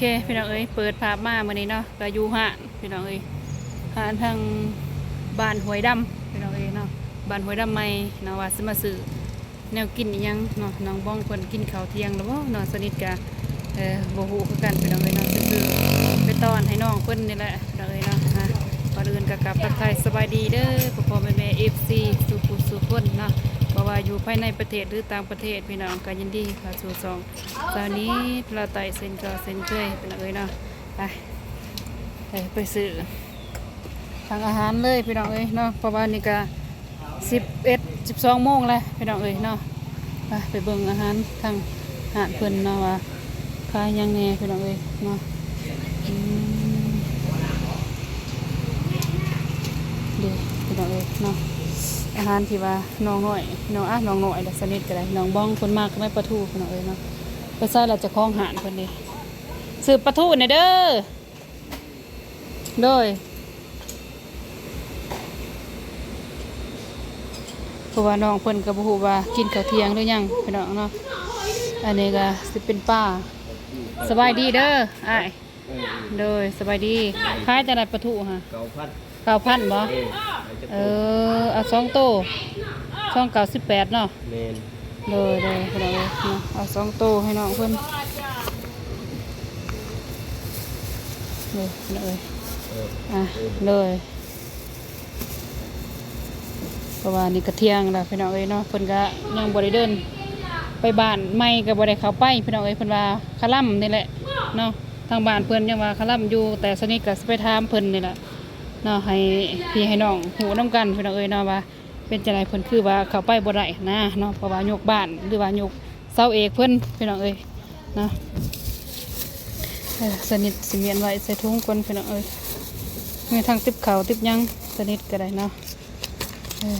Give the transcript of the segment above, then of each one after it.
ເຄ ພີ່ນ້ອງເອີຍ ເປີດພາບມາມື້ນີ້ເນາະ ກໍຢູ່ຮ້ານພີ່ນ້ອງເອີຍ ຮ້ານທາງບ້ານຫ້ວຍດຳພີ່ນ້ອງເອີຍເນາະ ບ້ານຫ້ວຍດຳໃໝ່ເນາະ ວ່າຊິມາຊື້ແນວກິນອີ່ຫຍັງເນາະ ນ້ອງບອງເພິ່ນກິນເຂົ້າທ່ຽງແລ້ວບໍ່ເນາະ ສະນິດກະ ເອີ ບໍ່ຮູ້ຄືກັນພີ່ນ້ອງເອີຍເນາະ ຊື້ໄປຕ້ອນໃຫ້ນ້ອງເພິ່ນນີ້ແຫຼະພີ່ນ້ອງເອີຍເນາະ ອ່າ ກ່ອນອື່ນກໍກາບທັກທາຍສະບາຍດີເດີ ພໍ່ໆແມ່ໆ ເອັຟຊີ ສູ່ຜູ້ສູ່ຄົນເນາະ ບໍ່ວ່າຢູ່ພາຍໃນປະເທດ ຫຼື ຕ່າງປະເທດ ພີ່ນ້ອງກໍຍິນດີເຂົ້າສູ່ຊ່ອງ ສາວນິດລາວໃຕ້ເຊັ່ນເກົ່າເຊັ່ນເຄີຍພີ່ນ້ອງເອີຍເນາະ ໄປ ເອີ ໄປຊື້ທາງອາຫານເລີຍພີ່ນ້ອງເອີຍເນາະ ເພາະວ່ານີ້ກະສິບເອັດ ສິບສອງໂມງແລ້ວພີ່ນ້ອງເອີຍເນາະ ໄປ ໄປເບິ່ງອາຫານທາງຮ້ານເພິ່ນເນາະວ່າຂາຍຫຍັງແດ່ພີ່ນ້ອງເອີຍເນາະ ອືມ ເດ້ພີ່ນ້ອງເອີຍເນາະ ອາຫານທີ່ວ່ານ້ອງນ້ອຍ ນ້ອງ ອ່ະ ນ້ອງນ້ອຍ ແລະ ສະນິດກໍໄດ້ ນ້ອງບອງເພິ່ນມັກແມ່ນປາທູພີ່ນ້ອງເອີຍເນາະ ໄປໃສລະເຈົ້າຂອງຮ້ານເພິ່ນນີ້ ຊື້ປາທູແດ່ເດີ ໂດຍ ເພາະວ່ານ້ອງເພິ່ນກໍບໍ່ຮູ້ວ່າກິນເຂົ້າທ່ຽງຫຼືຍັງພີ່ນ້ອງເນາະ ອັນນີ້ກໍຊິເປັນປາ ສະບາຍດີເດີອ້າຍ ເອີ ໂດຍ ສະບາຍດີ ຂາຍຈັ່ງໃດປາທູຫະ ເກົ້າພັນບໍ່ ເອີ ເອີ ເອົາສອງໂຕ ສອງເກົ້າສິບແປດເນາະ ແມ່ນ ໂດຍ ໂດຍ ພີ່ນ້ອງເອີຍເນາະ ເອົາສອງໂຕໃຫ້ນ້ອງເພິ່ນ ໂດຍ ພີ່ນ້ອງເອີຍ ເອີ ອ່ະ ເອີ ໂດຍ ເພາະວ່ານີ້ກະທ່ຽງແລ້ວພີ່ນ້ອງເອີຍເນາະ ເພິ່ນກະຍັງບໍ່ໄດ້ເດີນໄປບ້ານໃໝ່ ກະບໍ່ໄດ້ເຂົ້າໄປພີ່ນ້ອງເອີຍ ເພິ່ນວ່າຄະລຳນີ້ແຫຼະເນາະ ທາງບ້ານເພິ່ນຍັງວ່າຄະລຳຢູ່ ແຕ່ສະນິດກະຊິໄປຖາມເພິ່ນນີ້ແຫຼະເນາະ ໃຫ້ພີ່ໃຫ້ນ້ອງຮູ້ນຳກັນພີ່ນ້ອງເອີຍເນາະວ່າ ເປັນຈັ່ງໃດເພິ່ນຄືວ່າເຂົ້າໄປບໍ່ໄດ້ນະເນາະ ເພາະວ່າຍົກບ້ານ ຫຼືວ່າຍົກເສົາເອກເພິ່ນພີ່ນ້ອງເອີຍເນາະ ເອີ ສະນິດຊິມ້ຽນໄວ້ໃສ່ຖົງກ່ອນພີ່ນ້ອງເອີຍ ມີທັງຕິບເຂົ້າຕິບຫຍັງ ສະນິດກໍໄດ້ເນາະ ເອີ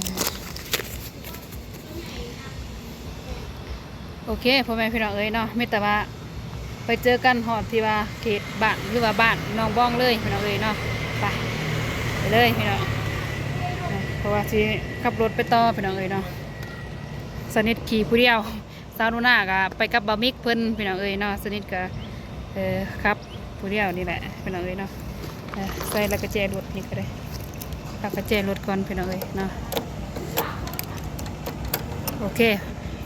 ໂອເຄ ພໍ່ແມ່ພີ່ນ້ອງເອີຍເນາະ ມີແຕ່ວ່າໄປເຈີກັນຮອດທີ່ວ່າເຂດບ້ານ ຫຼືວ່າບ້ານນ້ອງບອງເລີຍພີ່ນ້ອງເອີຍເນາະ ໄປ ໄປເລີຍພີ່ນ້ອງ ເພາະວ່າຊິຂັບລົດໄປຕໍ່ພີ່ນ້ອງເອີຍເນາະ ສະນິດຂີ່ຜູ້ດຽວ ສາວໜູນາກໍໄປກັບບ່າວມິກເພິ່ນພີ່ນ້ອງເອີຍເນາະ ສະນິດກໍ ເອີ ຂັບຜູ້ດຽວນີ້ແຫຼະພີ່ນ້ອງເອີຍເນາະ ເອີ ໃສ່ລະກະແຈລົດນີ້ກໍໄດ້ ລະກະແຈລົດກ່ອນພີ່ນ້ອງເອີຍເນາະ ໂອເຄ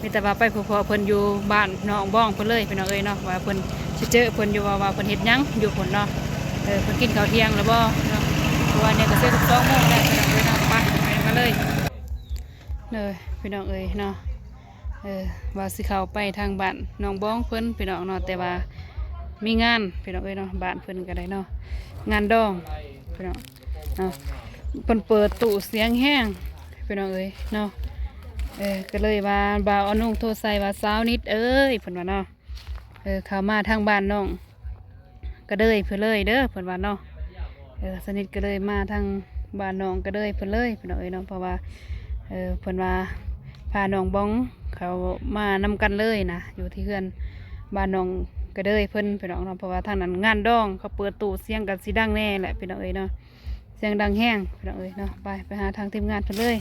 ມີແຕ່ວ່າໄປພໍ້ເພິ່ນຢູ່ບ້ານນ້ອງບອງເພິ່ນເລີຍພີ່ນ້ອງເອີຍເນາະ ວ່າເພິ່ນຊິເຈີເພິ່ນຢູ່ບໍ່ ວ່າເພິ່ນເຮັດຫຍັງຢູ່ພຸ້ນເນາະ ເອີ ເພິ່ນກິນເຂົ້າທ່ຽງແລ້ວບໍ່ເນາະ ເພາະວ່ານີ້ກໍສິບສອງໂມງແລ້ວພີ່ນ້ອງເອີຍເນາະ ໄປ ໄປນຳກັນເລີຍ ເດີພີ່ນ້ອງເອີຍເນາະ ເອີ ວ່າຊິເຂົ້າໄປທາງບ້ານນ້ອງບອງເພິ່ນພີ່ນ້ອງເນາະ ແຕ່ວ່າມີງານພີ່ນ້ອງເອີຍເນາະ ບ້ານເພິ່ນກໍໄດ້ເນາະ ງານດອງພີ່ນ້ອງເນາະ ເພິ່ນເປີດຕູ້ສຽງແຮງພີ່ນ້ອງເອີຍເນາະ ເອີ ກໍເລີຍວ່າບ່າວອານຸງໂທໃສ່ວ່າ ສາວນິດເອີຍ ເພິ່ນວ່າເນາະ ເອີ ເຂົ້າມາທາງບ້ານນ້ອງ ກະເດີຍເພິ່ນເລີຍເດີ ເພິ່ນວ່າເນາະ ເອີ ສະນິດກໍເລີຍມາທາງບ້ານນ້ອງກະເດີຍເພິ່ນເລີຍພີ່ນ້ອງເອີຍເນາະ ເພາະວ່າ ເອີ ເພິ່ນວ່າພານ້ອງບອງເຂົາມານຳກັນເລີຍນະ ຢູ່ທີ່ເຮືອນບ້ານນ້ອງກະເດີຍເພິ່ນພີ່ນ້ອງເນາະ ເພາະວ່າທາງນັ້ນງານດອງ ເຂົາເປີດຕູ້ສຽງກໍຊິດັງແດ່ແຫຼະພີ່ນ້ອງເອີຍເນາະ ສຽງດັງແຮງພີ່ນ້ອງເອີຍເນາະ ໄປ ໄປຫາທາງທີມງານເພິ່ນເລີຍ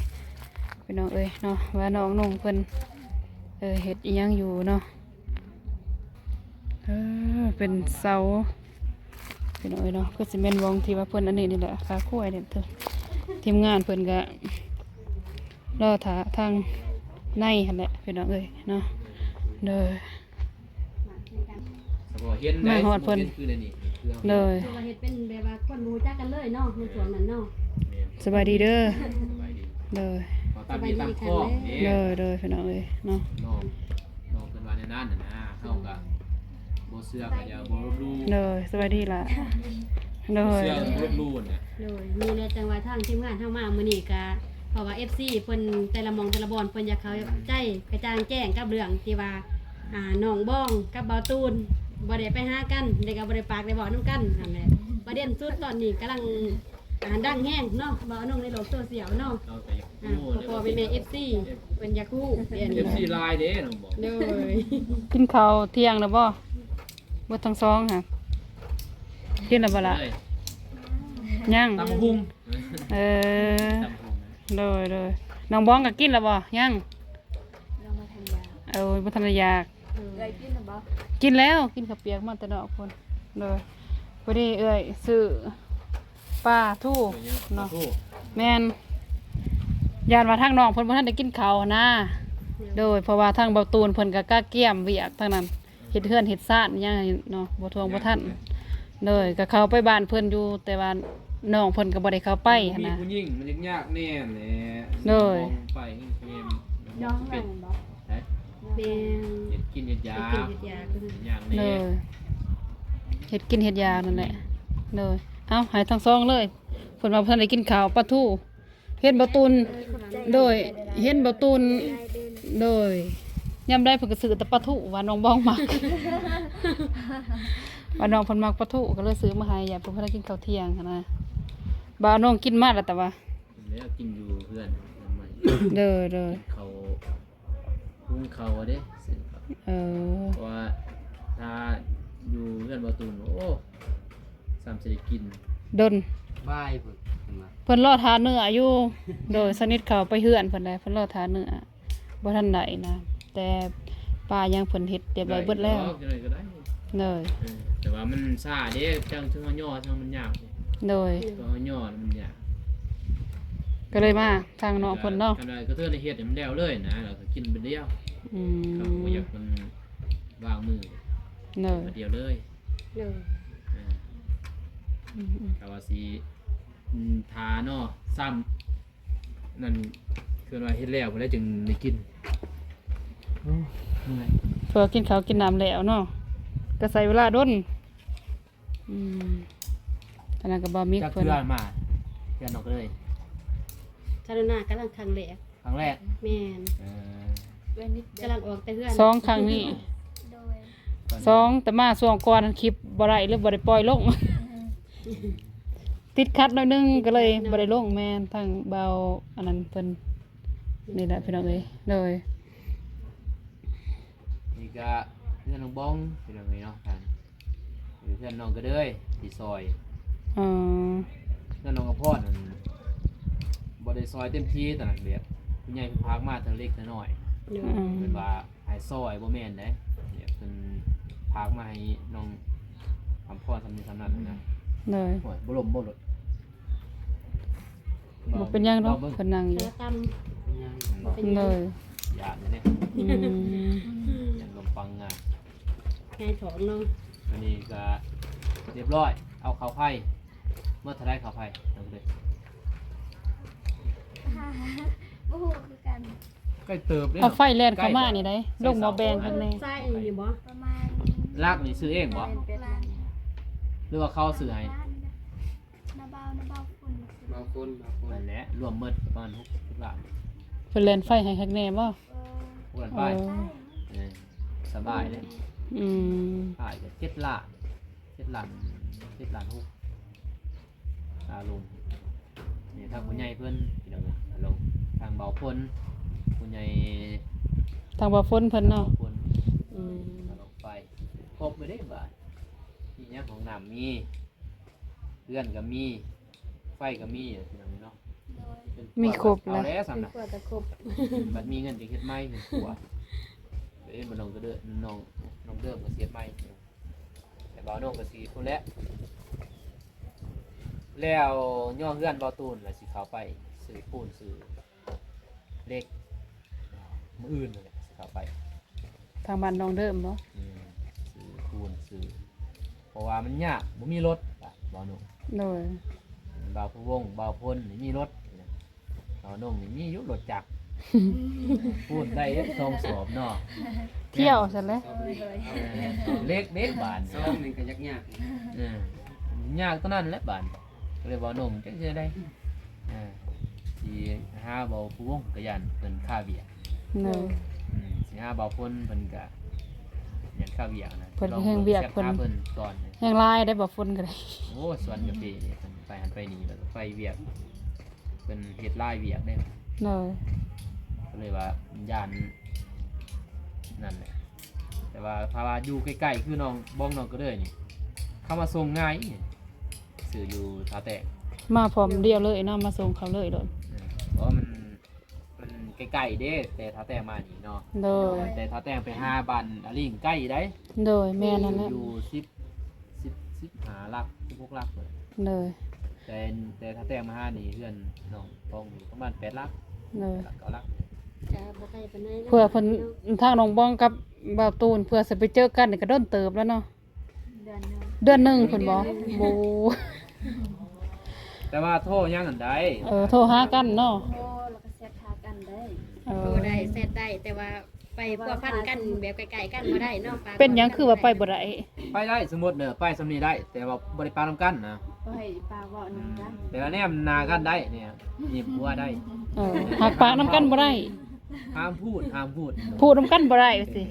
ພີ່ນ້ອງເອີຍເນາະ ວ່ານ້ອງນຸ່ງເພິ່ນ ເອີ ເຮັດອີ່ຫຍັງຢູ່ເນາະ. ເອີ ເປັນເສົາພີ່ນ້ອງເອີຍເນາະ ຄືຊິແມ່ນບ່ອນທີ່ວ່າເພິ່ນອັນນີ້ນີ້ແຫຼະ ຂາຄວາຍນີ້ ທີມງານເພິ່ນກະລໍຖ້າທາງໃນຫັ້ນແຫຼະພີ່ນ້ອງເອີຍເນາະ ໂດຍ ສະເພາະເຫັນໄດ້ ມາຮອດເພິ່ນ ສະເພາະເຫັນຄືໃນນີ້ ໂດຍ ເພາະວ່າເຮັດເປັນແບບວ່າຄົນບໍ່ຮູ້ຈັກກັນເລີຍເນາະ ໃນຊ່ວງນັ້ນເນາະ ສະບາຍດີເດີ ສະບາຍດີ ໂດຍ ສະບາຍດີ ໂດຍ ໂດຍ ພີ່ນ້ອງເອີຍເນາະ ນ້ອງ ນ້ອງເພິ່ນວ່າແນວນັ້ນນະ ເຮົາກະບໍ່ເຊື່ອກໍຢ່າ ບໍ່ລົບຫຼູ່ ໂດຍ ສະບາຍດີລະ ໂດຍ ບໍ່ເຊື່ອກໍບໍ່ລົບຫຼູ່ນະ ໂດຍ ນີ້ແຫຼະ ຈັ່ງວ່າທາງທີມງານເຮົາມາມື້ນີ້ກະ ເພາະວ່າເອັຟຊີເພິ່ນແຕ່ລະໝ່ອງແຕ່ລະບ່ອນ ເພິ່ນຢາກເຂົ້າໃຈກະຈ່າງແຈ້ງກັບເລື່ອງທີ່ວ່າ ອ່າ ນ້ອງບອງກັບບ່າວຕູນບໍ່ໄດ້ໄປຫາກັນ ແລ້ວກໍບໍ່ໄດ້ປາກໄດ້ເວົ້ານຳກັນ ນັ້ນແຫຼະ ປະເດັນສຸດຕອນນີ້ກຳລັງ ອ່າ ດັງແຮງເນາະ ເວົ້ານຳໃນໂລກໂຊຊຽວເນາະ ເຮົາກໍຢາກຮູ້ ອ່າ ພໍ່ໆແມ່ໆ ເອັຟຊີ ເພິ່ນຢາກຮູ້ ເອັຟຊີຫຼາຍເດ້ນ້ອງບອງ ໂດຍ ກິນເຂົ້າທ່ຽງແລ້ວບໍ່? ເບິດທັງສອງຫະ ກິນແລ້ວບໍ່ລະ? ຍັງ ຕຳບັກຫຸ່ງ ເອີ ຕຳບັກຫຸ່ງ ໂດຍ ໂດຍ ນ້ອງບອງກໍກິນແລ້ວບໍ່? ຍັງ ຍັງບໍ່ທັນຢາກ ເອີ ບໍ່ທັນໄດ້ຢາກ ເອີ ເອື້ອຍກິນແລ້ວບໍ່? ກິນແລ້ວ ກິນເຂົ້າປຽກມາແຕ່ນອກພຸ້ນ ໂດຍ ພໍດີເອື້ອຍຊື້ປາທູເນາະ ແມ່ນ ຢ້ານວ່າທາງນ້ອງເພິ່ນບໍ່ທັນໄດ້ກິນເຂົ້ານະ ໂດຍ ເພາະວ່າທາງເບົາຕູນເພິ່ນກໍກະກຽມວຽກທາງນັ້ນ ເຮັດເຮືອນເຮັດຊານຫຍັງເນາະ ບໍ່ທວງບໍ່ທັນ ໂດຍ ກໍເຂົ້າໄປບ້ານເພິ່ນຢູ່ ແຕ່ວ່ານ້ອງເພິ່ນກໍບໍ່ໄດ້ເຂົ້າໄປຫັ້ນນະ ຜູ້ຍິງມັນຍາກໆແດ່ແຫຼະ ໂດຍ ໄປ ຍອງນັ້ນບໍ່ ແມ່ນ ເຮັດກິນເຮັດຢາກ ເຮັດກິນເຮັດຢາກ ຍາກແດ່ ໂດຍ ເຮັດກິນເຮັດຢາກນັ້ນແຫຼະ ໂດຍ ເອົາ ໃຫ້ທັງສອງເລີຍ ເພິ່ນວ່າບໍ່ທັນໄດ້ກິນເຂົ້າ ປາທູ ເຫັນເບົາຕູນ ໂດຍ ເຫັນເບົາຕູນ ໂດຍ ຍາມໃດເພິ່ນກໍຊື້ແຕ່ປາທູ ວ່ານ້ອງບອງມັກ ວ່ານ້ອງເພິ່ນມັກປາທູ ກໍເລີຍຊື້ມາໃຫ້ ຢ້ານເພິ່ນບໍ່ໄດ້ກິນເຂົ້າທ່ຽງຫັ້ນນະ ບ່າວນ້ອງກິນມາແລ້ວ ແຕ່ວ່າ ແລ້ວກິນຢູ່ເຮືອນ ໂດຍ ໂດຍ ເຂົ້າ ຫຸງເຂົ້າເດ້ ເອີ ເພາະວ່າຖ້າຢູ່ເຮືອນເບົາຕູນ ໂອ້ ສ່ຳຊິໄດ້ກິນດົນ ບ່າຍພຸ້ນ ເພິ່ນລໍຖ້າເນື້ອຢູ່ ໂດຍ ສະໜິດເຂົ້າໄປເຮືອນເພິ່ນແຫຼະ ເພິ່ນລໍຖ້າເນື້ອ ບໍ່ທັນໄດ້ນະ ແຕ່ປາຫຍັງເພິ່ນເຮັດຮຽບຮ້ອຍເບິດແລ້ວ ໄດ້ຢູ່ດອກ ຈັ່ງໃດກໍໄດ້ ໂດຍ ເອີ ແຕ່ວ່າມັນຊ້າເດ້ ຈັ່ງເຮົາຍໍ ຈັ່ງມັນຍາກ ໂດຍ ເຮົາຍໍມັນຍາກ ກໍເລີຍມາທາງນ້ອງເພິ່ນເນາະ ຄັນວ່າກະເທື່ອໄດ້ເຮັດໃຫ້ມັນແລ້ວເລີຍນະ ແລ້ວກໍກິນໄປດຽວ ອືມ ເຂົາກໍບໍ່ຢາກມັນວາງມື ໂດຍ ມາດຽວເລີຍ ໂດຍ ເອີ ອືມໆ ຖ້າວ່າຊິ ອືມ ຖ້າເນາະ ຊ້ຳ ນັ້ນ ຄືວ່າເຮັດແລ້ວພຸ້ນແຫຼະຈຶ່ງໄດ້ກິນ ໂອ້ ເມື່ອຍ ເພື່ອກິນເຂົ້າກິນນ້ຳແລ້ວເນາະ ກໍໃຊ້ເວລາດົນ ອືມ ອັນນັ້ນກໍບໍ່ມີ ຈັກເທື່ອມາ ເທື່ອນອກເລີຍ ຄາໂຣນາກຳລັງຄັ້ງແລກ ຄັ້ງແລກ ແມ່ນ ເອີ ກຳລັງອອກແຕ່ເຮືອນ ສອງຄັ້ງນີ້ ໂດຍ ສອງ ແຕ່ມາຊ່ວງກ່ອນນັ້ນຄລິບບໍ່ໄດ້ ຫຼືບໍ່ໄດ້ປ່ອຍລົງ ຕິດຂັດໜ້ອຍໜຶ່ງກໍເລີຍບໍ່ໄດ້ລົງ ແມ່ນ ທາງບ່າວອັນນັ້ນເພິ່ນ ນີ້ແຫຼະພີ່ນ້ອງເອີຍ ໂດຍ ນີ້ກະເຮືອນນ້ອງບອງ ພີ່ນ້ອງເອີຍເນາະ ທາງ ຢູ່ເຮືອນນ້ອງກະເດີຍທີ່ຊອຍ ອືມ ເຮືອນນ້ອງອະພອນນັ້ນ ບໍ່ໄດ້ຊອຍເຕັມທີ່ຕອນນັ້ນ ແບບຜູ້ໃຫຍ່ເພິ່ນພາກມາເທື່ອເລັກເທື່ອນ້ອຍ ໂດຍ ອືມ ເພິ່ນວ່າໃຫ້ຊອຍ ບໍ່ແມ່ນເດ້ ແບບເພິ່ນພາກມາໃຫ້ນ້ອງອຳພອນສ່ຳນີ້ສ່ຳນັ້ນນະ ໂດຍ ໂອ້ຍ ບໍ່ລົ້ມບໍ່ລົດ ບໍ່ເປັນຫຍັງດອກ ເພິ່ນນັ່ງຢູ່ ເອີ ຕຳ ໂດຍ ຢ້ານເດ້ ອືມ ຢ້ານລົມປັງງາ ໄງຖອງເນາະ ອັນນີ້ກໍຮຽບຮ້ອຍ ເອົາເຂົ້າໄຟ ໝົດເທົ່າໃດເຂົ້າໄຟ ເອົາໄປເລີຍ ບໍ່ຮູ້ຄືກັນ ໃກ້ເຕີບເດ້ ເອົາໄຟແລ່ນເຂົ້າມານີ້ໄດ໋ ລົງໝໍ້ແບງຂ້າງໃນ ໃຊ້ອັນນີ້ບໍ່ ປະມານ ຫຼັກນີ້ຊື້ເອງບໍ່ ແມ່ນ ຫຼືວ່າເຂົາຊື້ໃຫ້ ນະບ່າວ ນະບ່າວຄົນ ບ່າວຄົນ ບ່າວຄົນ ນັ້ນແຫຼະ ລວມໝົດປະມານຫົກສິບລ້ານ ເພິ່ນແລ່ນໄຟໃຫ້ຄັກແນ່ບໍ່ ເອີ ຫົກລ້ານປາຍ ເອີ ເອີ ສະບາຍເດ້ ອືມ ປາຍກໍເຈັດລ້ານ ເຈັດລ້ານ ເຈັດລ້ານຫົກ ອາລົມ ນີ້ທາງຜູ້ໃຫຍ່ເພິ່ນ ພີ່ນ້ອງເອີຍ ອາລົມ ທາງບ່າວພົນ ຜູ້ໃຫຍ່ ທາງບ່າວພົນເພິ່ນເນາະ ທາງບ່າວພົນ ອືມ ອາລົມໄປ ຄົບໄປເດ້ບາດ ມີຫຍັງ ຫ້ອງນ້ຳມີ ເຮືອນກໍມີ ໄຟກໍມີ ພີ່ນ້ອງເນາະ ໂດຍ ເປັນຄົວ ມີຄົບແລ້ວ ເອົາແລ້ວຊັ້ນນະ ເປັນຄົວກໍຄົບ ບັດມີເງິນຈຶ່ງເຮັດໃໝ່ ເປັນຄົວ ເອີ ບໍ່ນ້ອງກໍເດີ ນ້ອງ ນ້ອງເດີມກໍຊິເຮັດໃໝ່ ແຕ່ບ່າວໂໜ່ງກໍຊິພຸ້ນແຫຼະ ແລ້ວຍໍເຮືອນບ່າວຕູນລະຊິເຂົ້າໄປຊື້ປູນຊື້ ເຫຼັກ ມື້ອື່ນນັ້ນແຫຼະຊິເຂົ້າໄປ ທາງບ້ານນ້ອງເດີມບໍ່? ອືມ ຊື້ປູນຊື້ ເພາະວ່າມັນຍາກ ບໍ່ມີລົດ ບ່າວໜຸ່ມ ໂດຍ ບ່າວພູວົງ ບ່າວພົນນີ້ມີລົດ ບ່າວໜຸ່ມນີ້ມີຢູ່ລົດຈັກ ປູນໄດ້ສອງສອບເນາະ ທ່ຽວຊັ້ນແຫຼະ ເອີ ເຫຼັກເດ້ບາດນີ້ ສອບນີ້ກໍຍາກໆ ເອີ ຍາກຕົວນັ້ນແຫຼະບາດ ກໍເລີຍ ບ່າວໜຸ່ມ ຈັກຊິໄດ້ ອ່າ ຊິຫາເວົ້າຜູ້ວົງກໍຢ້ານເພິ່ນຄາວຽກ ໂດຍ ອືມ ຊິຫາເວົ້າຄົນເພິ່ນກໍຢ້ານຄາວຽກນະ ເພິ່ນກໍແຮ່ງວຽກເພິ່ນ ເພິ່ນກ່ອນ ແຮ່ງຫຼາຍໄດ໋ ບໍ່ຝົນກໍໄດ້ ໂອ້ ສວນກາເຟນີ້ ເພິ່ນໄປຫັ້ນໄປນີ້ ແລ້ວກໍໄປວຽກ ເພິ່ນເຮັດຫຼາຍວຽກເດ້ ໂດຍ ກໍເລີຍວ່າຢ້ານນັ້ນແຫຼະ ແຕ່ວ່າຖ້າວ່າຢູ່ໃກ້ໆ ຄືນ້ອງ ບ່ອງນ້ອງກະເດີຍນີ້ ເຂົາມາສົ່ງງ່າຍ ຊື້ຢູ່ທ່າແຕງ ມາພ້ອມດຽວເລີຍເນາະ ມາສົ່ງເຂົາເລີຍໂລດ ເອີ ເພາະວ່າມັນ ມັນໃກ້ໆເດ້ ແຕ່ທ່າແຕງມານີ້ເນາະ ໂດຍ ແຕ່ທ່າແຕງໄປຫາບ້ານອາລິງໄກໄດ໋ ໂດຍ ແມ່ນນັ້ນແຫຼະ ຢູ່ສິບ ສິບ ສິບຫ້າຫຼັກ ສິບຫົກຫຼັກເລີຍ. ໂດຍ ແຕ່ ແຕ່ຖ້າແຕ່ງມາຫານີ້ ເຮືອນນ້ອງປອງນີ້ປະມານແປດຫຼັກ ໂດຍ ແປດຫຼັກ ເກົ້າຫຼັກ. ກະບໍ່ໄກປານໃດເນາະ ເພື່ອເພິ່ນ ທາງນ້ອງບອງກັບບ່າວຕູນ ເພື່ອຊິໄປເຈີກັນນີ້ກະດົນເຕີບແລ້ວເນາະ. ເດືອນໜຶ່ງ ເດືອນໜຶ່ງພຸ້ນບໍ? ໂອ້ ແຕ່ວ່າໂທຫຍັງຫັ້ນໄດ້ ເອີ ໂທຫາກັນເນາະ ໂທ ແລ້ວກໍແຊັດຫາກັນໄດ້ ເອີ ໂທໄດ້ ແຊັດໄດ້ ແຕ່ວ່າໄປພົວພັນກັນແບບໃກ້ໆກັນບໍ່ໄດ້ເນາະ. ເປັນຫຍັງຄືວ່າໄປບໍ່ໄດ້? ໄປໄດ້ ສົມມຸດເດີ ໄປສ່ຳນີ້ໄດ້ ແຕ່ວ່າບໍ່ໄດ້ປາກນຳກັນນະ ບໍ່ໃຫ້ປາກເວົ້ານຳກັນ ແຕ່ວ່າແນມໜ້າກັນໄດ້ ນີ້ຍິ້ມຫົວໄດ້ ເອີ ຫາກປາກນຳກັນບໍ່ໄດ້ ຫ້າມພູດ ຫ້າມພູດ ພູດນຳກັນບໍ່ໄດ້ວ່າຊີ້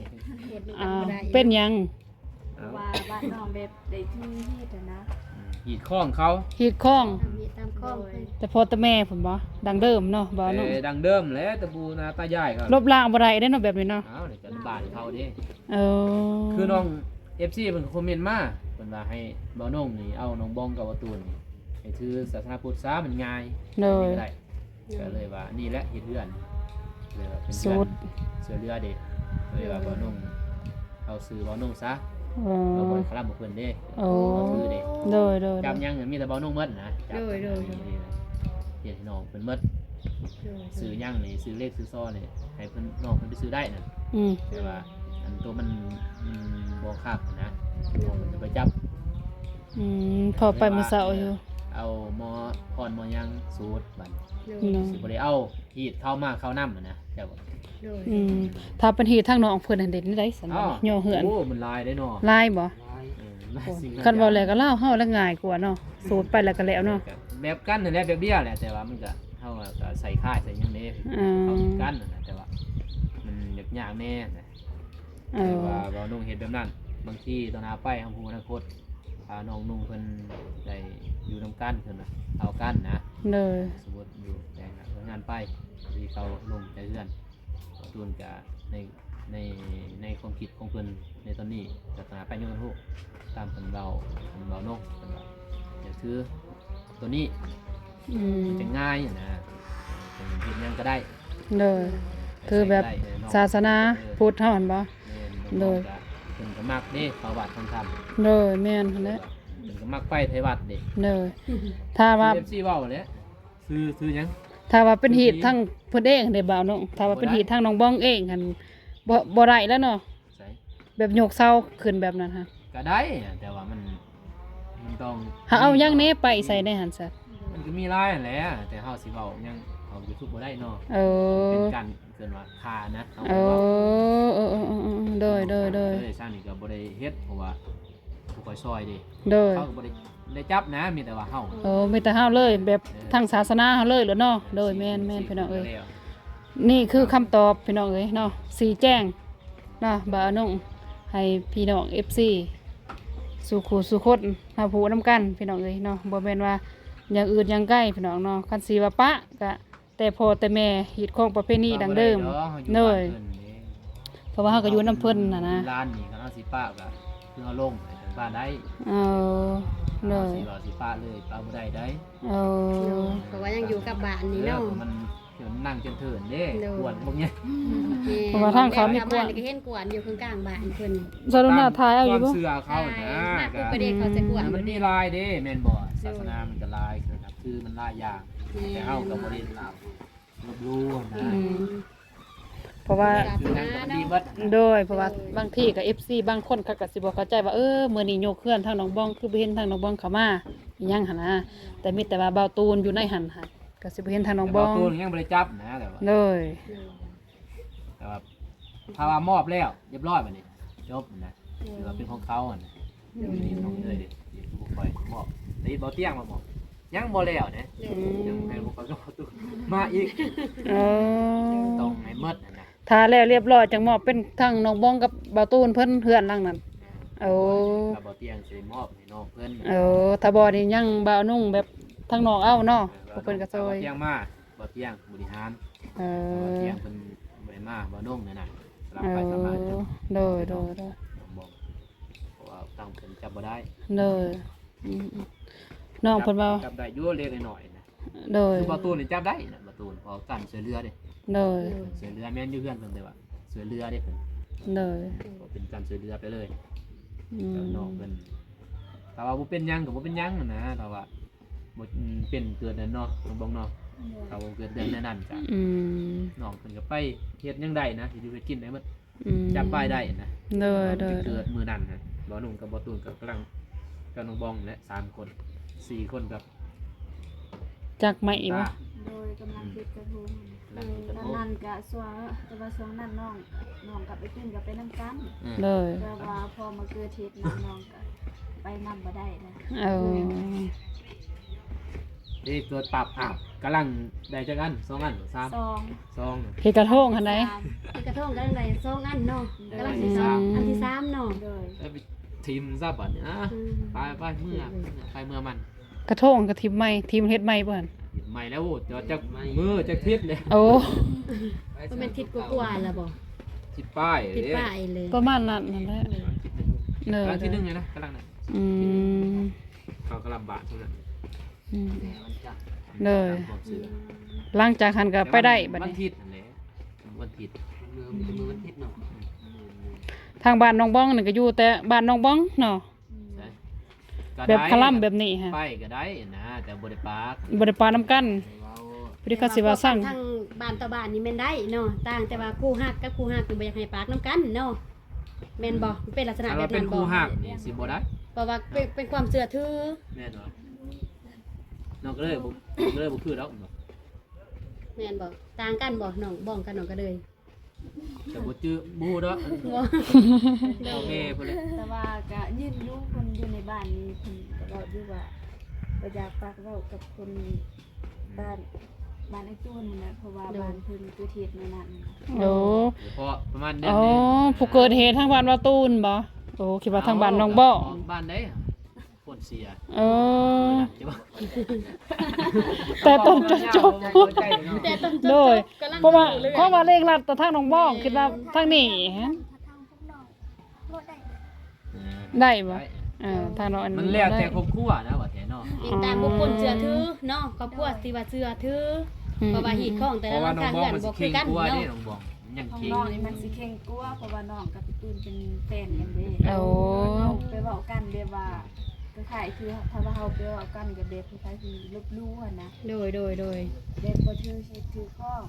ເຮັດນຳກັນບໍ່ໄດ້ ເປັນຫຍັງ? ເພາະວ່າບ້ານນ້ອງແບບໄດ້ຖືຮີດຫັ້ນນະ ຮີດຄອງເຂົາ ຮີດຄອງ ເອົາຮີດຕາມຄອງເພິ່ນ ແຕ່ພໍ່ແຕ່ແມ່ພຸ້ນບໍ? ດັ້ງເດີມເນາະ ບ່າວໜຸ່ມ ແຕ່ດັ້ງເດີມແຫຼະ ແຕ່ປູ່ຕາຕາຍາຍເຂົາ ລົບລ້າງບໍ່ໄດ້ເດ້ເນາະແບບນີ້ເນາະ ອ້າວ ນີ້ກະບ້ານເຂົາເດ້ ເອີ ຄືນ້ອງເອັຟຊີເພິ່ນຄອມເມັນມາ ເພິ່ນວ່າໃຫ້ບ່າວໜຸ່ມນີ້ເອົານ້ອງບອງກັບບ່າວຕູນນີ້ ໃຫ້ຖືສາສະໜາພຸດຊະ ມັນງ່າຍ ໂດຍ ໄດ້ ກະເລີຍວ່ານີ້ແຫຼະເຮັດເຮືອນ ເລີຍວ່າເປັນເຮືອນຊ່ວຍເຫຼືອເດ້ ເລີຍວ່າບ່າວໜຸ່ມ ເອົາຊື່ບ່າວໜຸ່ມຊະ ເອີ ເຮົາບໍ່ໄດ້ຄາລຳເພິ່ນເດ້ ໂອ້ ເຮົາຖືເດ້ ໂດຍໆໆ ຈັບຫຍັງມີແຕ່ບ່າວໜຸ່ມໝົດນະ ຈັບ ໂດຍໆ ເຮັດໃຫ້ນ້ອງເພິ່ນໝົດ ໂດຍໆ ຊື່ຫຍັງນີ້ ຊື່ເລກຊື່ຊໍນີ້ ໃຫ້ເພິ່ນ ນ້ອງເພິ່ນໄປຊື່ໄດ້ນະ ອືມ ແຕ່ວ່າອັນໂຕມັນ ມັນບໍ່ຄັກນະ ນ້ອງເພິ່ນຈະໄປຈັບ ອືມ ພໍໄປມື້ເຊົ້າຢູ່ ເອົາໝໍ້ພອນໝໍ້ຫຍັງສູດບັດ ໂດຍ ຊິບໍ່ໄດ້ເອົາຮີດເຂົ້າມາເຂົ້ານຳນະ ເຈົ້າ ໂດຍ ອືມ ຖ້າເປັນຮີດທາງນ້ອງເພິ່ນຫັ້ນເດ້ ແນວໃດຊັ້ນ ອໍ ຍໍເຮືອນ ໂອ້ ມັນຫຼາຍເດ້ເນາະ ຫຼາຍບໍ? ຫຼາຍ ເອີ ຫຼາຍສິ່ງຫຼາຍຢ່າງ ຄັນເວົ້າແລ້ວກໍລາວເຮົາລະງ່າຍກວ່າເນາະ ສູດໄປແລ້ວກໍແລ້ວເນາະ ແບບກັນຫັ້ນແຫຼະ ແບບດຽວແຫຼະ ແຕ່ວ່າມັນກໍ ເຮົາກໍໃສ່ຄ້າຍໃສ່ຫຍັງເດ້ ເອີ ເຂົ້າກັນຫັ້ນນະ ແຕ່ວ່າມັນຍາກໆແດ່ນະ ເອີ ແຕ່ວ່າບ່າວໜຸ່ມເຮັດແບບນັ້ນ ບາງທີຕໍ່ໜ້າໄປເຮົາບໍ່ຮູ້ອະນາຄົດ ຖ້ານ້ອງໜຸ່ມເພິ່ນໄດ້ຢູ່ນຳກັນ ເພິ່ນເອົາກັນນະ ໂດຍ ສົມມຸດຢູ່ແຕ່ງງານໄປ ທີ່ເຂົາລົງໃຈເຮືອນ ບ່າວຕູນກະໃນ ໃນ ໃນຄວາມຄິດຂອງເພິ່ນໃນຕອນນີ້ ກະຕາໄປຍ້ອນຮູ້ ຕາມເພິ່ນເວົ້າ ເພິ່ນເວົ້າເນາະ ເພິ່ນວ່າຢາກຖືໂຕນີ້ ອືມ ມັນຈະງ່າຍຫັ້ນນະ ເຮັດຫຍັງກໍໄດ້ ໂດຍ ຄືແບບ ເອີ ສາສະໜາພຸດເຮົາຫັ້ນບໍ? ແມ່ນ ໂດຍ ເພິ່ນກໍມັກເດ້ ເຂົ້າວັດທຳ ໂດຍ ແມ່ນຫັ້ນແຫຼະ ເພິ່ນກໍມັກໄປໄທວັດເດ້ ໂດຍ ຖ້າວ່າ ຄືເອັຟຊີເວົ້າແຫຼະ ຊື່ ຊື່ຫຍັງ? ຖ້າວ່າເປັນຮີດທາງເພິ່ນເອງເດ້ບ່າວນ້ອງ ຖ້າວ່າເປັນຮີດທາງນ້ອງບອງເອງຫັ້ນ ບໍ່ ບໍ່ໄດ້ແລ້ວເນາະ ໃສ ແບບຍົກເສົາຂຶ້ນແບບນັ້ນຫະ ກະໄດ້ ແຕ່ວ່າມັນ ມັນຕ້ອງ ເຮົາເອົາຫຍັງແດ່ໄປໃສ່ໃນຫັ້ນຊະ? ມັນກໍມີຫຼາຍຫັ້ນແຫຼະ ແຕ່ເຮົາຊິເວົ້າຫຍັງເອົາຢູທູບບໍ່ໄດ້ເນາະ ເອີ ເປັນການເອີ້ນວ່າຂ້ານະ ເຮົາ ເອີ ເວົ້າ ເອີ ໂດຍ ໂດຍ ໂດຍ ເອີ ຊານີ້ກໍບໍ່ໄດ້ເຮັດ ເພາະວ່າ ຜູ້ຄອຍຊ່ອຍເດ້ ໂດຍ ເຂົາກໍບໍ່ໄດ້ ໄດ້ຈັບນະ ມີແຕ່ວ່າເຮົາ ໂອ້ ມີແຕ່ເຮົາເລີຍ ແບບ ເອີ ທາງສາສະໜາເຮົາເລີຍແຫຼະເນາະ ໂດຍ ແມ່ນໆ ພີ່ນ້ອງເອີຍ ນີ້ຄືຄຳຕອບພີ່ນ້ອງເອີຍເນາະ ຊີ້ແຈງເນາະ ບ່າວອານົງ ໃຫ້ພີ່ນ້ອງເອັຟຊີສູ່ຄູ່ສູ່ຄົນຮັບຮູ້ນຳກັນພີ່ນ້ອງເອີຍເນາະ ບໍ່ແມ່ນວ່າຢ່າງອື່ນຢ່າງໄກພີ່ນ້ອງເນາະ ຄັນຊິວ່າປະກະ ແຕ່ພໍ່ແຕ່ແມ່ຮີດຄອງປະເພນີດັ້ງເດີມ ໂດຍ ເພາະວ່າເຮົາກໍຢູ່ນຳເພິ່ນຫັ້ນນະ ຫຼານນີ້ຄັນເຮົາຊິປະກໍຄືເຮົາລົງໄປເທິງບ້ານໄດ້ ເອີ ໂດຍ ຊິວ່າຊິປະເລີຍປະບໍ່ໄດ້ໃດ ເອີ ເພາະວ່າຍັງຢູ່ກັບບ້ານນີ້ເນາະ ເອີ ມັນ ມັນນັ່ງເທີນໆເດ້ ໂດຍ ກວນພວກນີ້ ແມ່ນ ເພາະວ່າທາງເຂົາມີກວນ ແລ້ວກະເຫັນກວນຢູ່ເທິງກາງບ້ານເພິ່ນ ສາວໜ້າຖ່າຍເອົາຢູ່ບໍ່? ຕາມຄວາມເຊື່ອເຂົາຫັ້ນນະ ສ່ວນມາກເພິ່ນກໍໄດ້ເຂົາຈະກວນ ມັນມີຫຼາຍເດ້ ແມ່ນບໍ່? ໂດຍ ສາສະໜາມັນກໍຫຼາຍ ນັບຖືມັນຫຼາຍຢ່າງ ແຕ່ເຮົາກໍບໍ່ໄດ້ ລົບຫຼູ່ນະ ອືມ ເພາະວ່າ ຄືຫຍັງກໍມັນດີເບິດ ໂດຍ ເພາະວ່າ ໂດຍ ບາງທີກໍເອັຟຊີບາງຄົນເຂົາກໍຊິບໍ່ເຂົ້າໃຈວ່າ ເອີ ມື້ນີ້ຍົກເຮືອນທາງໜອງບອງ ຄືບໍ່ເຫັນທາງໜອງບອງເຂົ້າມາ ອີຫຍັງຫັ້ນນະ ແຕ່ມີແຕ່ວ່າບ່າວຕູນຢູ່ໃນຫັ້ນຫະ ກໍຊິບໍ່ເຫັນທາງໜອງບອງ ແຕ່ບ່າວຕູນຍັງບໍ່ໄດ້ຈັບນະ ແຕ່ວ່າ ໂດຍ ແຕ່ວ່າ ຖ້າວ່າມອບແລ້ວ ຮຽບຮ້ອຍບາດນີ້ ຈົບນະ ຖືວ່າເປັນຂອງເຂົາຫັ້ນນະ ໂດຍ ຢູ່ນີ້ນ້ອງເອີຍ ເດ ບໍ່ຄ່ອຍມອບ ແຕ່ອີ່ບ່າວຕຽງມາມອບ ຍັງບໍ່ແລ້ວເດ້ ໂດຍ ຍັງໃຫ້ພວກເຂົາມາອີກ ເອີ ຕ້ອງໃຫ້ໝົດຫັ້ນນະ ຖ້າແລ້ວຮຽບຮ້ອຍຈັ່ງມອບເປັນທາງນ້ອງບອງກັບບ່າວຕູນເພິ່ນເຮືອນຫຼັງນັ້ນ ໂອ້ ກັບບ່າວຕຽງຊິມອບໃຫ້ນ້ອງເພິ່ນ ເອີ ຖ້າບໍ່ນີ້ຍັງບ່າວນຸ່ງແບບທາງນອກເອົາເນາະ ເອີ ພວກເພິ່ນກໍຊ່ອຍ ບ່າວຕຽງມາ ບ່າວຕຽງບໍລິຫານ ເອີ ບ່າວຕຽງເພິ່ນບໍ່ໄດ້ມາ ບ່າວນຸ່ງນີ້ນະ ສະຫຼັບໄປສະຫຼັບມາ ເອີ ໂດຍໆໆ ບອກ ເພາະວ່າທາງເພິ່ນຈັບບໍ່ໄດ້ ໂດຍ ອືມໆ ນ້ອງເພິ່ນວ່າ ຈັບ ຈັບໄດ້ຢູ່ເລັກນ້ອຍນະ ໂດຍ ຄືບ່າວຕູນນີ້ຈັບໄດ້ນະ ບ່າວຕູນ ເພາະການຊ່ວຍເຫຼືອເດ້ ໂດຍ ເພິ່ນຊ່ວຍເຫຼືອ ແມ່ນຢູ່ເຮືອນເພິ່ນ ແຕ່ວ່າຊ່ວຍເຫຼືອເດ້ເພິ່ນ ໂດຍ ເປັນການຊ່ວຍເຫຼືອໄປເລີຍ ອືມ ແລ້ວນ້ອງເພິ່ນ ຖ້າວ່າບໍ່ເປັນຫຍັງກໍບໍ່ເປັນຫຍັງນະ ຖ້າວ່າບໍ່ເປັນເກີດນັ້ນເນາະ ນ້ອງບອງເນາະ. ໂດຍ ຖ້າບໍ່ເກີດເດືອນໃດນັ້ນກະ ອືມ ນ້ອງເພິ່ນກໍໄປເຮັດຫຍັງໄດ້ນະ ເຮັດຢູ່ເຮັດກິນໄດ້ໝົດ ອືມ ຈັບປາຍໄດ້ນະ. ໂດຍ ໂດຍ ເກີດມື້ນັ້ນນະ ບໍ່ນຸ່ງກັບບໍ່ຕູນກໍກຳລັງກັບນ້ອງບອງແຫຼະ ສາມຄົນ ສີ່ຄົນກັບ ຈັກໄມ້ບໍ່? ໂດຍ ກຳລັງເຮັດກະທົງ ກຳລັງເຮັດກະທົງ ຕອນນັ້ນກະຊ່ວງ ແຕ່ວ່າຊ່ວງນັ້ນນ້ອງ ນ້ອງກັບໄອ້ຕຸ້ນກໍໄປນຳກັນ. ອືມ ໂດຍ ແຕ່ວ່າພໍມາເກີດເຫດນັ້ນ ນ້ອງກໍໄປນຳບໍ່ໄດ້ນະ. ເອີ ເດ້ ເກີດປັບ ອ້າວ ກຳລັງໄດ້ຈັກອັນ? ສອງອັນບໍ່? ສາມ ສອງ ສອງ ເຮັດກະທົງຫັ້ນໃດ ສາມ ເຮັດກະທົງກຳລັງໄດ້ສອງອັນເນາະ ໂດຍ ກຳລັງຊິ ອືມ ສາມ ອັນທີສາມເນາະ. ໂດຍ ແລ້ວໄປຖິ້ມຊະບັດນີ້ ອາ ອືມ ໄປ ໄປ ເມືອ ອືມ ໄປເມືອມັນ. ກະທົງກໍຖິ້ມໃໝ່ ຖິ້ມເຮັດໃໝ່ບໍ່ຫັ້ນ? ເຮັດໃໝ່ແລ້ວ ໂອ້ ຈັກມື້ຈັກທິດແລ້ວ. ໂອ້ ບໍ່ແມ່ນທິດກວ່າໆແລ້ວບໍ່? ທິດປາຍ ທິດປາຍເລີຍ ປະມານນັ້ນນັ້ນແຫຼະ. ເອີ ກຳລັງທີໜຶ່ງເລີຍນະ ກຳລັງນະ. ອືມ ເຂົາກະລຳບາກເທົ່ານັ້ນ. ອືມ ໂດຍ ຫຼັງຈາກຫັ້ນກໍໄປໄດ້ບັດນີ້ ວັນທິດຫັ້ນແຫຼະ ວັນທິດ ມື້ ມື້ວັນທິດເນາະ. ທາງບ້ານນ້ອງບອງນີ້ກໍຢູ່ແຕ່ບ້ານນ້ອງບອງເນາະ. ແບບຄະລຳແບບນີ້ຫັ້ນ ໄປກໍໄດ້ນະ ແຕ່ບໍ່ໄດ້ປາ ບໍ່ໄດ້ປານຳກັນ ພໍດີເຂົາຊິວ່າຊັງ. ທາງບ້ານຕໍ່ບ້ານນີ້ແມ່ນໄດ້ເນາະ ຕ່າງແຕ່ວ່າຄູ່ຮັກກັບຄູ່ຮັກນີ້ບໍ່ຢາກໃຫ້ປາກນຳກັນເນາະ ແມ່ນບໍ່? ມັນເປັນລັກສະນະແບບນັ້ນບໍ່? ຄັນວ່າເປັນຄູ່ຮັກນີ້ຊິບໍ່ໄດ້ ເພາະວ່າເປັນ ເປັນຄວາມເຊື່ອຖື. ແມ່ນບໍ່? ນ້ອງກະເລີຍບໍ່ ກະເລີຍບໍ່ຄືດອກ ແມ່ນບໍ່? ຕ່າງກັນບໍ່ ນ້ອງບອງກັບນ້ອງກະເລີຍ? ແຕ່ບໍ່ຈື່ ບໍ່ຮູ້ດອກ ພໍ່ແມ່ເພິ່ນແຫຼະ. ແຕ່ວ່າກະຍິນຢູ່ ເພິ່ນຢູ່ໃນບ້ານນີ້ ເພິ່ນກໍເວົ້າຢູ່ວ່າບໍ່ຢາກປາກເວົ້າກັບຄົນບ້ານ ບ້ານໄອ້ຕູນຫັ້ນນະ ເພາະວ່າ ໂດຍ ບ້ານເພິ່ນເກີດເຫດໃນນັ້ນ. ໂອ້ ເພາະປະມານເດືອນ ອໍ ນີ້ ຜູ້ເກີດເຫດທາງບ້ານວ່າຕູນບໍ່? ໂອ້ ຄິດວ່າທາງບ້ານນ້ອງບອງ. ບ້ານໃດ? ຄົນເສຍ ເອີ ແຕ່ຕົ້ນຈົນຈົບ ແຕ່ຕົ້ນຈົນຈົບ ໂດຍ ກຳລັງ ເພາະວ່າ ເພາະວ່າເລັ່ງລັດແຕ່ທາງໜອງບອງ ແມ່ນ ຄິດວ່າທາງນີ້ ເອີ ໄດ້ບໍ່? ໄດ້ ເອີ ທາງນ້ອງ ມັນແລ້ວແຕ່ຄອບຄົວນະ ວ່າແທ້ເນາະ ອີງຕາມບຸກຄົນເຊື່ອຖືເນາະ ຄອບຄົວທີ່ວ່າເຊື່ອຖື ອືມ ເພາະວ່າຮີດຄອງແຕ່ລະຫຼັງຄາເຮືອນບໍ່ຄືກັນເນາະ ນ້ອງບອງ. ຍັງ ຂອງນ້ອງນີ້ມັນຊິເຄັ່ງກວ່າ ເພາະວ່ານ້ອງກັບພີ່ຕູນເປັນແຟນກັນເດ້. ໂອ້ ເຮົາໄປເວົ້າກັນແບບວ່າ ຄ້າຍໆຄື ຖ້າວ່າເຮົາໄປເວົ້າກັນກໍແບບຄ້າຍໆຄືລົບຫຼູ່ຫັ້ນນະ. ໂດຍ ໂດຍ ໂດຍ ແບບບໍ່ຖືກຮີດຖືກຄອງ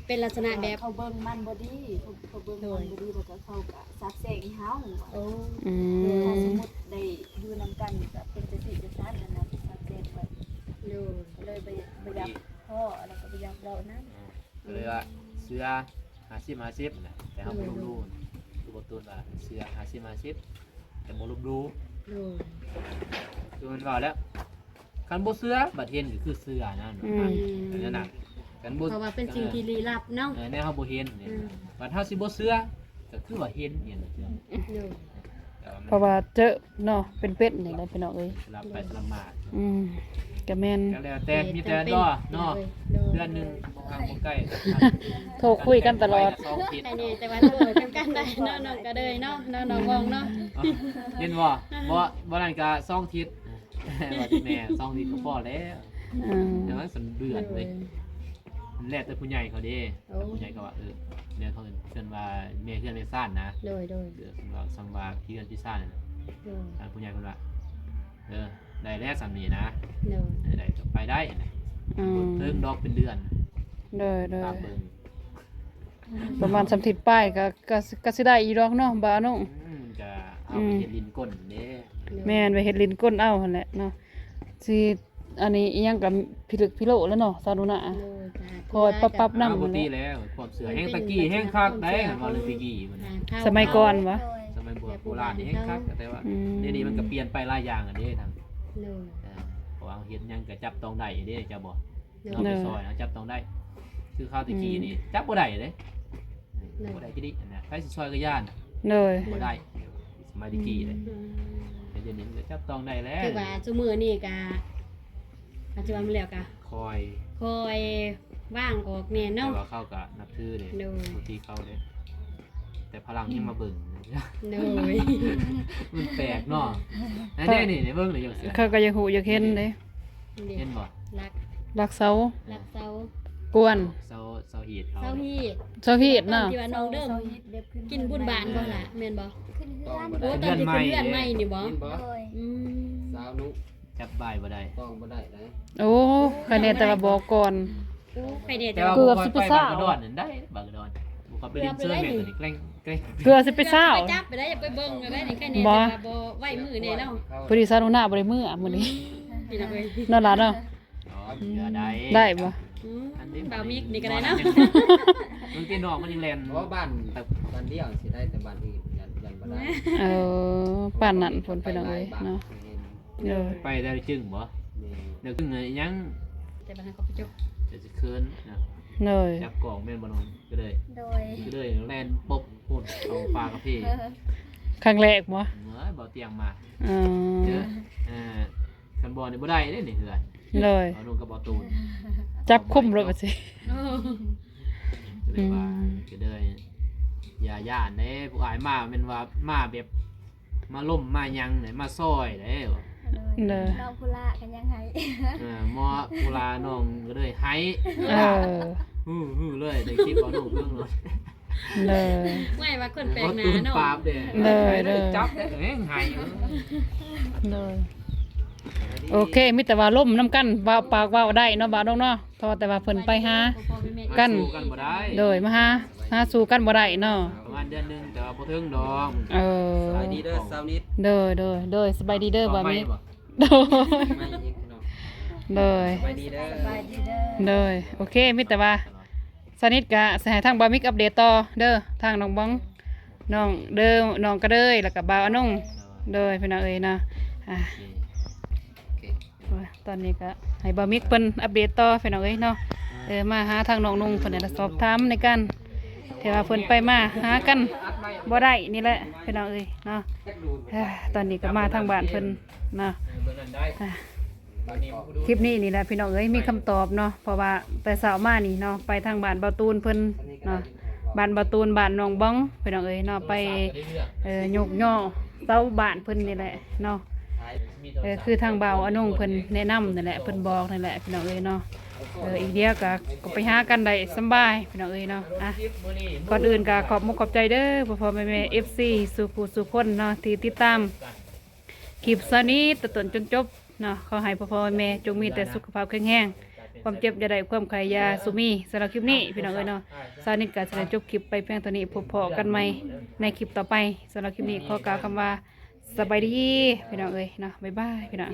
ເປັນລັກສະນະແບບ ເຂົາເບິ່ງມັນບໍ່ດີ ເຂົາ ເຂົາເບິ່ງມັນບໍ່ດີ ໂດຍ ແລ້ວກໍເຂົາກໍສາບແຊ່ງໃຫ້ເຮົາ. ໂອ້ ອືມ ຖ້າສົມມຸດໄດ້ຢູ່ນຳກັນກໍເປັນຈັ່ງຊີ້ຈັ່ງຊັ້ນຫັ້ນນະ ສາບແຊ່ງໄວ້. ໂດຍ ກໍເລີຍບໍ່ ບໍ່ຢາກພໍ້ ແລ້ວກໍບໍ່ຢາກເວົ້ານຳ. ກໍເລີຍວ່າເຊື່ອຫ້າສິບຫ້າສິບນະ ແຕ່ເຮົາບໍ່ລົບຫຼູ່ ຄືບໍ່ຕູນວ່າເຊື່ອຫ້າສິບຫ້າສິບ ແຕ່ບໍ່ລົບຫຼູ່. ໂດຍ ຄືມັນເວົ້າແລ້ວ ຄັນບໍ່ເຊື່ອ ບັດເຫັນກໍຄືເຊື່ອນະ. ອືມ ອັນນັ້ນນະ ຄັນບໍ່ ເພາະວ່າເປັນສິ່ງທີ່ລີ້ລັບເນາະ ເອີ ແນວເຮົາບໍ່ເຫັນນີ້ ອືມ ບັດເຮົາຊິບໍ່ເຊື່ອ ກໍຄືວ່າເຫັນອີ່ຫຍັງ. ໂດຍ ເພາະວ່າເຈີເນາະ ເປັນໆນີ້ແຫຼະພີ່ນ້ອງເອີຍ ສະຫຼັບໄປສະຫຼັບມາ. ອືມ ກໍແມ່ນ ກໍແລ້ວແຕ່ ມີແຕ່ລໍເນາະ ໂດຍ ເດືອນໜຶ່ງ ໂດຍ ບໍ່ຫ່າງບໍ່ໄກ ໂທຄຸຍກັນຕະຫຼອດ ສອງທິດ ແຕ່ວ່າໂທກັນໄດ້ເນາະ ນ້ອງກະເລີຍເນາະ ນ້ອງ ນ້ອງວອງເນາະ. ເຫັນບໍ່ ບໍ່ ບໍ່ນັ້ນກະສອງທິດ ວ່າແມ່ ສອງທິດກໍພໍແລ້ວ. ອືມ ແຕ່ວ່າສັນເບືອນເວີຍ ໂດຍ ແລ້ວແຕ່ຜູ້ໃຫຍ່ເຂົາເດ້. ໂອ້ ຜູ້ໃຫຍ່ກໍວ່າ ເອີ ແນວເຂົາເອີ້ນວ່າແມ່ເຮືອນແມ່ຊານນະ. ໂດຍ ໂດຍ ເອີ ເພິ່ນວ່າ ສຳວ່າພີ່ເຮືອນພີ່ຊານນະ. ໂດຍ ທາງຜູ້ໃຫຍ່ເພິ່ນວ່າ ເອີ ໄດ້ແລ້ວສ່ຳນີ້ນະ. ໂດຍ ເອີ ໄດ້ກໍໄປໄດ້ນະ. ອືມ ເຖິງດອກເປັນເດືອນ. ໂດຍ ໂດຍ ຕາມເບິ່ງ ປະມານສາມທິດປາຍກໍ ກໍ ກໍຊິໄດ້ຢູ່ດອກເນາະ ບ່າວນ້ອງ. ອືມ ກໍເອົາໄປເຮັດຫຼິ້ນກົ້ນເດ້. ໂດຍ ແມ່ນ ໄປເຮັດຫຼິ້ນກົ້ນເອົາຫັ້ນແຫຼະເນາະ ຊິ ອັນນີ້ອີ່ຫຍັງກໍພິລຶກພິໂລແລ້ວເນາະ ສາວໜູນາ. ໂດຍ ກໍຄ່ອຍປັບໆນຳ ປົກກະຕິແລ້ວ ຄວາມເຊື່ອແຮງຕະກີ້ແຮງຄັກໄດ໋ ຄັນວ່າເລື່ອງຕະກີ້ມັນ ອ່າ ສະໄໝກ່ອນຫວາ? ໂດຍ ສະໄໝໂບ ໂບລານນີ້ແຮງຄັກ ແຕ່ວ່າ ອືມ ດຽວນີ້ມັນກໍປ່ຽນໄປຫຼາຍຢ່າງແລ້ວເດ້ທ່ານ. ໂດຍ ເອີ ເພາະວ່າເຮົາເຮັດຫຍັງກໍຈັບຕ້ອງໄດ້ເດ້ ເຈົ້າບໍ່? ໂດຍ ເຮົາໄປຊ່ອຍ ເຮົາຈັບຕ້ອງໄດ້ ຄືຄາວຕະກີ້ນີ້ ອືມ ຈັບບໍ່ໄດ້ເດ້. ໂດຍ ບໍ່ໄດ້ກິນອີກນະ ໃຜຊິຊ່ອຍກໍຢ້ານ. ໂດຍ ບໍ່ໄດ້ ສະໄໝຕະກີ້ເດ້. ອືມ ແຕ່ດຽວນີ້ມັນກໍຈັບຕ້ອງໄດ້ແລ້ວ ຄືວ່າຊຸມື້ນີ້ກະ ປັດຈຸບັນແລ້ວກະ ຄ່ອຍ ຄ່ອຍວາງອອກແດ່ເນາະ ແຕ່ວ່າເຂົາກະນັບຖືເດ້. ໂດຍ ເຂົາເດ້ ແຕ່ຝຣັ່ງຍັງມາເບິ່ງ. ໂດຍ ມັນແປກເນາະ. ອັນນີ້ ນີ້ ນີ້ເບິ່ງນີ້ ເຂົາກໍຢາກຮູ້ຢາກເຫັນເດ້. ເຫັນບໍ່? ຫຼັກ ຫຼັກເສົາ ຫຼັກເສົາ ກວນ ເສົາ ເສົາຮີດເຂົາ ເສົາຮີດ ເສົາຮີດເນາະ ທີ່ວ່ານ້ອງເດີມ ເສົາຮີດແບບຂຶ້ນ ກິນບຸນບ້ານບໍ່ລະ ແມ່ນບໍ່? ຂຶ້ນເຮືອນ ໂອ້ ຕອນທີ່ຂຶ້ນເຮືອນໃໝ່ນີ້ບໍ່? ແມ່ນບໍ່? ໂດຍ ອືມ ສາວນຸ ຈັບບ່າຍບໍ່ໄດ້ ຕ້ອງບໍ່ໄດ້ໄດ໋. ໂອ້ ຄະແນນແຕ່ວ່າບອກກ່ອນ ໂອ້ ໃຜແດ່ ແຕ່ວ່າ ເກືອບຊິໄປ ບໍ່ຄ່ອຍໄປ ສາວ ບາງກະດອນນັ້ນໄດ້ ບາງກະດອນ ບໍ່ຄ່ອຍໄປຫຼິ້ນເຊີແມ່ນຕົວນີ້ ແກລ້ງ ແກລ້ງ ເກືອບຊິໄປສາວ ຈັບໄປໄດ້ ຢາກໄປເບິ່ງໄດ້ນີ້ ໃຄແນ່ ບໍ່ ແຕ່ວ່າບໍ່ໄວ້ມື້ແນ່ເນາະ. ພໍດີສາວນຸນາບໍ່ໄດ້ມື້ອະມື້ນີ້ ອືມ ພີ່ນ້ອງເອີຍ ເນາະຫຼານເນາະ. ອໍ ເກືອໄດ້ ໄດ້ບໍ່? ອືມ ອັນນີ້ ບ່າວມິກນີ້ກໍໄດ້ເນາະ ບາງທີນ້ອງມັນຍັງແລ່ນ ບໍ່ ບ້ານ ແຕ່ບ້ານດຽວຊິໄດ້ ແຕ່ບ້ານອື່ນຍັນ ຍັນບໍ່ໄດ້. ເອີ ປານນັ້ນພຸ້ນ ພີ່ນ້ອງເອີຍເນາະ. ເອີ ໄປແຕ່ລະຈຶ່ງບໍ່? ແມ່ນ ແຕ່ຈຶ່ງຫຍັງ ແຕ່ບັດນັ້ນກໍໄປຈົບ ແຕ່ຊິເຂີນນະ. ໂດຍ ຈັບກອງແມ່ນບໍ່ນ້ອງ? ກໍເລີຍ ໂດຍ ກໍເລີຍແລ່ນປົບພຸ້ນ ເຂົ້າປ່າກາເຟ. ເອີ ຄັ້ງແລກບໍ່? ເອີ ບໍ່ຕຽງມາ. ອໍ ເອີ ເອີ ຄັນບໍ່ນີ້ບໍ່ໄດ້ເດ້ນີ້ເຮືອນ. ໂດຍ ເອົາໜຸ່ມກັບເອົາຕູນ ຈັບຄຸມໂລດວ່າຊິ. ໂອ້ ກໍເລີຍວ່າ ອືມ ກໍເລີຍຢ່າຢ້ານເດ້ ພວກອ້າຍມາແມ່ນວ່າມາແບບ ມາລົມມາຫຍັງເດ້ ມາຊ່ອຍເດ້. ໂດຍ ໂດຍ ນ້ອງພູລາກໍຍັງໄຫ້ ເອີ ໝໍພູລານ້ອງກໍເລີຍໄຫ້. ເອີ ຫືໆເລີຍ ໄດ້ຄລິບເອົາໜຸ່ມເບິ່ງໂລດ. ໂດຍ ວ່າວ່າຄົນແປກໜ້າເນາະ ໂດຍ ໂດຍ ຈັບໄດ້ແຮງໄຫ້. ໂດຍ ໂອເຄ ມີແຕ່ວ່າລົມນຳກັນ ເວົ້າປາກເວົ້າໄດ້ເນາະ ບ່າວນົງເນາະ ເພາະແຕ່ວ່າເພິ່ນໄປຫາກັນ ຫາສູ່ກັນບໍ່ໄດ້. ໂດຍ ມາຫາ ຫາສູ່ກັນບໍ່ໄດ້ເນາະ ປະມານເດືອນໜຶ່ງ ແຕ່ວ່າບໍ່ເຖິງດອກ. ເອີ ສະບາຍດີເດີຊາວນິດ. ໂດຍ ໂດຍ ໂດຍ ສະບາຍດີເດີບ່າວມິກ. ໂດຍ ສະບາຍດີເດີ ສະບາຍດີເດີ ໂດຍ ໂອເຄ ມີແຕ່ວ່າ ສະນິດກະຊິໃຫ້ທາງບ່າວມິກອັບເດດຕໍ່ເດີ ທາງນ້ອງບອງ ນ້ອງເດີ ນ້ອງກະເດີຍ ແລ້ວກະບ່າວອານົງ. ໂດຍ ພີ່ນ້ອງເອີຍເນາະ ອ່າ ໂອເຄ ໂອເຄ ໂອ້ຍ ຕອນນີ້ກະໃຫ້ບ່າວມິກເພິ່ນອັບເດດຕໍ່ ພີ່ນ້ອງເອີຍເນາະ. ເອີ ມາຫາທາງນ້ອງນຸ່ງເພິ່ນ ແລ້ວສອບຖາມໃນການທີ່ວ່າເພິ່ນໄປມາຫາກັນບໍ່ໄດ້ນີ້ແຫຼະ ພີ່ນ້ອງເອີຍເນາະ. ເອີ ຕອນນີ້ກະມາທາງບ້ານເພິ່ນ ເນາະ ອ່າ ຄລິບນີ້ນີ້ແຫຼະພີ່ນ້ອງເອີຍ ມີຄຳຕອບເນາະ ເພາະວ່າແຕ່ເຊົ້າມານີ້ເນາະ ໄປທາງບ້ານບ່າວຕູນເພິ່ນເນາະ ບ້ານບ່າວຕູນ ບ້ານໜອງບອງ ພີ່ນ້ອງເອີຍເນາະ ໄປ ເອີ ຍົກຍໍເສົາບ້ານເພິ່ນນີ້ແຫຼະເນາະ. ເອີ ຄືທາງບ່າວອານົງເພິ່ນແນະນຳນັ້ນແຫຼະ ເພິ່ນບອກນັ້ນແຫຼະ ພີ່ນ້ອງເອີຍເນາະ. ເອີ ອີກດຽວກະ ກໍໄປຫາກັນໄດ້ສຳບາຍ ພີ່ນ້ອງເອີຍເນາະ. ອ່ະ ກ່ອນອື່ນກະຂອບມຸກຂອບໃຈເດີ ພໍ່ໆແມ່ໆ ເອັຟຊີ ສູ່ຜູ້ສູ່ຄົນເນາະ ທີ່ຕິດຕາມ ຄລິບສາວນິດແຕ່ຕົ້ນຈົນຈົບເນາະ. ຂໍໃຫ້ພໍ່ໆແມ່ໆ ຈົ່ງມີແຕ່ສຸຂະພາບແຂງແຮງ ຄວາມເຈັບຢ່າໄດ້ ຄວາມໄຂ້ຢ່າສູ່ມີ. ສຳລັບຄລິບນີ້ ພີ່ນ້ອງເອີຍເນາະ ສາວນິດກະຊິໄດ້ຈົບຄລິບໄປພຽງເທົ່ານີ້ ພົບພໍ້ກັນໃໝ່ໃນຄລິບຕໍ່ໄປ. ສຳລັບຄລິບນີ້ຂໍກ່າວຄຳວ່າ ສະບາຍດີ ພີ່ນ້ອງເອີຍເນາະ ບາຍບາຍ ພີ່ນ້ອງ.